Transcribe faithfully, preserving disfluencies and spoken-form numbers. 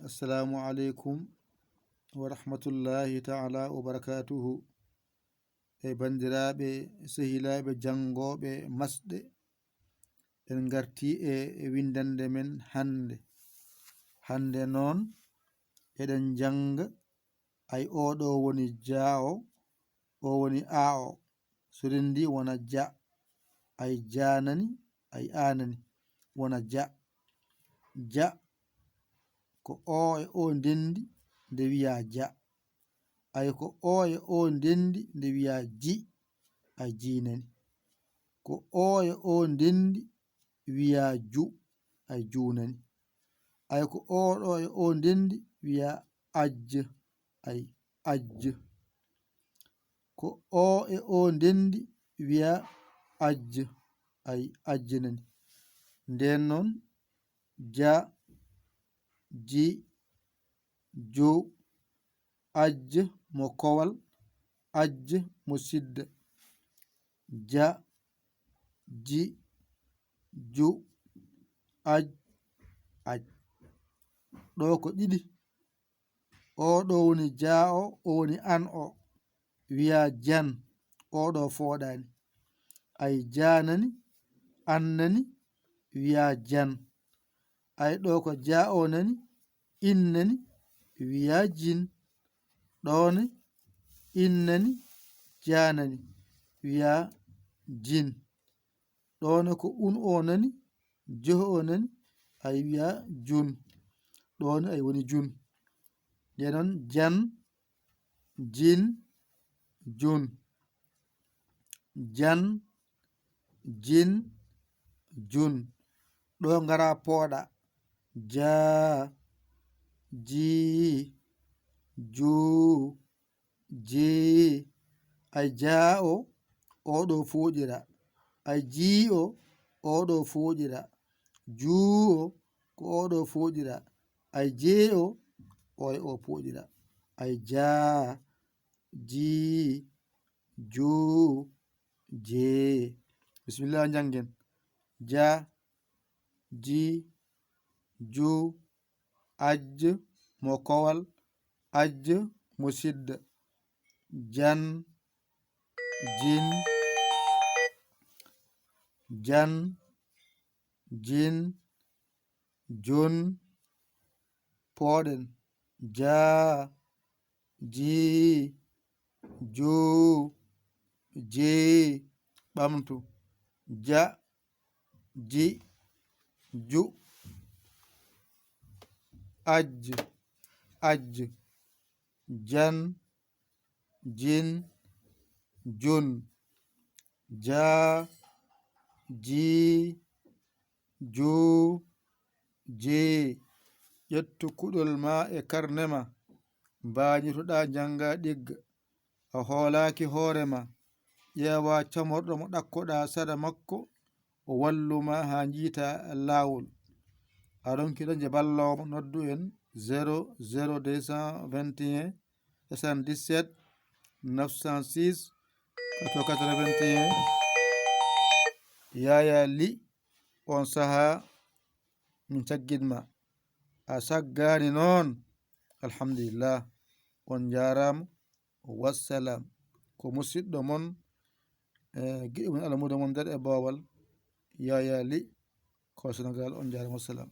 Assalamu aleykum wa rahmatullahi ta'ala wa barakatuhu. E banndiraaɓe, sehilaaɓe, janngooɓe masɗe, en ngartii e, e winndannde men hannde. Hannde noon, eɗen njannga, ay, oo ɗoo woni jaa o, oo woni aa o. So renndii wona ja. Ay, jaa nani, ay, aa nani, wona ja. Ja, ko oo e oo ndenndi nde wiyaa ja. Ay, ko oo e oo ndenndi nde wiyaa ji, ay, ji nani. Ko oo e oo ndenndi wiyaa ju, ay, ju nani. Ay, ko oo ɗoo e oo ndenndi wiyaa ajj, ay, ajj. Ko oo e oo ndenndi wiyaa ajj, ay, ajj nani. Ndeen noon, ja, ji, ju, ajj mo kowal, ajj mo sidda. Ja, ji, ju, aj, aj. Ɗoo ko ɗiɗi. Oo ɗoo woni jaa o, o woni an o. Wiyaa jan, oo ɗoo fooɗaani. Ay, jaa nani, an nani, wiyaa jan. Ay, ɗoo ko jaa o nani, in nani, wiyaa jin. Ɗoo ne, in nani, jaa nani, wiyaa jin. Ɗoo ne ko un o nani, joh o nani, ay, wiyaa jun. Ɗoo ne ay woni jun. Ndeen noon, jan, jin, jun. Jan, jin, jun. Ɗoo ngara pooɗa. Jaa, jii, juu, jee. Ay, jaa o, oo ɗoo fooɗira. Ay, jii o, oo ɗoo fooɗira. Juu o, ko oo ɗoo fooɗira. Ay, jee o, oo e oo fooɗira. Ay, jaa, jii, juu, jee. Bisimilla, njanngen. Ja, ji, ju, ajj mo kowal, ajj mo sidda. Jan, jin, jan, jin, jun, pooɗen. Ja, ji, ju, ji, ɓamtu. Ja, ji, ju, ajj, ajj, jan, jin, jun. Ja, ji, ju, ji. Ƴettu kuɗol ma e karne ma. Mbañitoɗaa, njanngaa, ɗigga. A hoolaaki hoore ma. Ƴeewaa camorɗo mo ɗakkoɗaa saɗa makko, o wallu ma haa njiitaa laawol. A ronki dañde balloowo mo, noddu en zéro zéro deux cent vingt et un soixante-dix-sept neuf cent six quatre-vingt-un. Yaayaa Li, oon sahaa min caggit ma. A saggaani noon. Alhamdulillah. On njaaraama. Wassalam. Ko musiɗɗo mon, eh, giɗo mon, almuudo mon nder e boowal, Yaayaa Li, ko Senegaal. On njaaraama. Wassalam.